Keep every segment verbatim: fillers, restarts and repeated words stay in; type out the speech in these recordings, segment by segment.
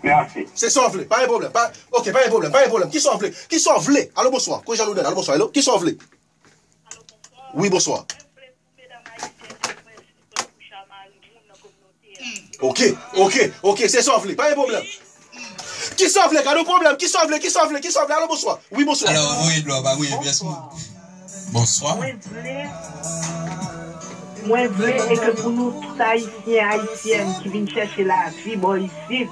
Mèsi. Se sa w vle, pa gen pwoblèm. Pa, ok, pa gen pwoblèm, pa gen pwoblèm. Kisa w vle? Kisa w vle? Alo, bonswa. Kote Jean Noudal? Alo, bonswa. Hello, kisa w vle? Wi, bonswa. Ok, ok, ok, se sa w vle, pa gen pwoblèm. Kisa w vle, gade yon pwoblèm, kisa w vle, kisa w vle, kisa w vle, alo, bonswa. Wi, bonswa. Alò, voye dlo a ba mwen, pyès moun. Bonswa. Mwen vle, mwen vle e ke pou nou tout Ayisyen, Ayisyèn ki vin chèche lavi bò isit,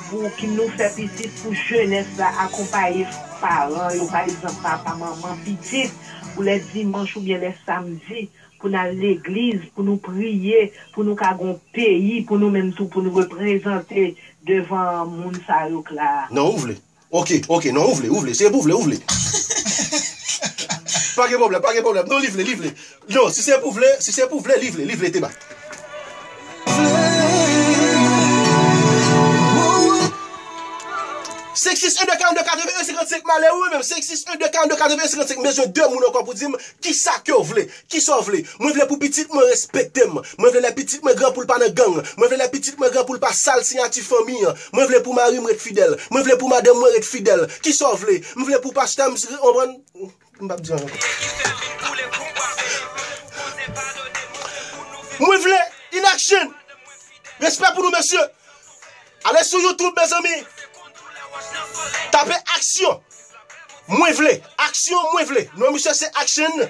pou ki nou fè pitit, pou jenès la akonpaye paran yo, pa egzanp, papa, manman, pitit, pou lè dimanch oubyen lè samdi, pou n al legliz, pou nou priye, pou nou ka gon peyi, pou nou menm tou, pou nou reprezante devan moun sa yo k la. Non, ou vle. Ok, ok, non, ou vle, ou vle. Se pou vle, ou vle. Pa gen pwoblèm, pa gen pwoblèm. Non, li vle, li vle. Non, si se pou vle, si se pou vle, li vle, li vle, te ba. Senk sis en de karannde katrevennsenk, malere ou menm, senk sis en de karannde katrevennsenk, m bezwen de moun ankò pou di m kisa ke w vle. Kisa w vle? Mwen vle pou pitit mwen respekte m. Mwen vle lè pitit mwen gran pou l pa nan gang. Mwen vle lè pitit mwen gran pou l pa sal siyati fanmi an. Mwen vle pou mari m ret fidèl. Mwen vle pou madanm mwen ret fidèl. Kisa w vle? M vle pou pastè m, konprann? M p ap di anyen ankò. Mwen vle inaction. Respè pou nou, mesye. Ale sou YouTube, mezanmi. Tape aksyon. Mwen vle. Aksyon, mwen vle. Non, misye se action.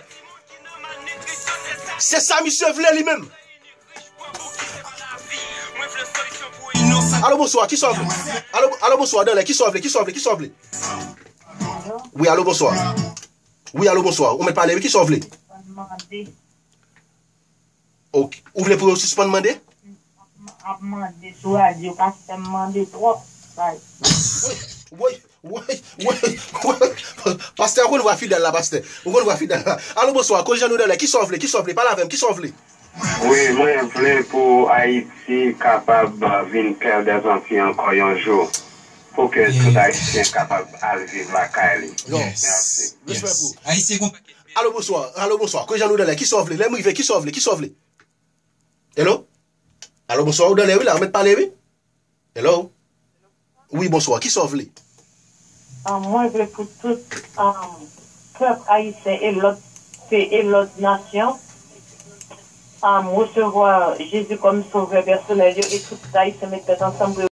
Se sa misye vle li menm. Alo, bonswa, kisa w vle? Alo, alo, bonswa, Danlè, kisa w vle, kisa w vle, kisa w vle? Wi, alo, bonswa. Wi, alo, bonswa. Ou mèt pale, wi, kisa w vle? Ok. Ou vle pou yo sispann mande? Ap mande sou radyo, pastè m mande twòp. Bay. Woy, woy, woy, woy, woy. Pastè, ou konn vwa fidèl la, pastè. Ou konn vwa fidèl la. Alo, bonswa. Kote Jean Noudalè? Kisa w vle? Kisa w vle? Pale avè m. Kisa w vle? Wi, mwen vle pou Ayiti kapab vin pè dèzanti ankò yon jou. Pou ke tout Ayisyen kapab al viv lakay li. Mèsi. Respè pou ou. Ayisyen gon pakèt. Alo, bonswa. Alo, bonswa. Kote Jean Noudalè? Kisa w vle? Lè m rive, kisa w vle? Kisa w vle? Hello? Alo, bonswa, ou Danlè, wi, la, ou mèt pale, wi. Hello? Wi, bonswa, kisa w vle? Ah, mwen vle pou tout, ah, pèp ayisyen e lòt, e lòt nasyon, ah, resevwa Jezi kòm sovè pèsonèl yo e tout Ayisyen met tèt ansanm pou yo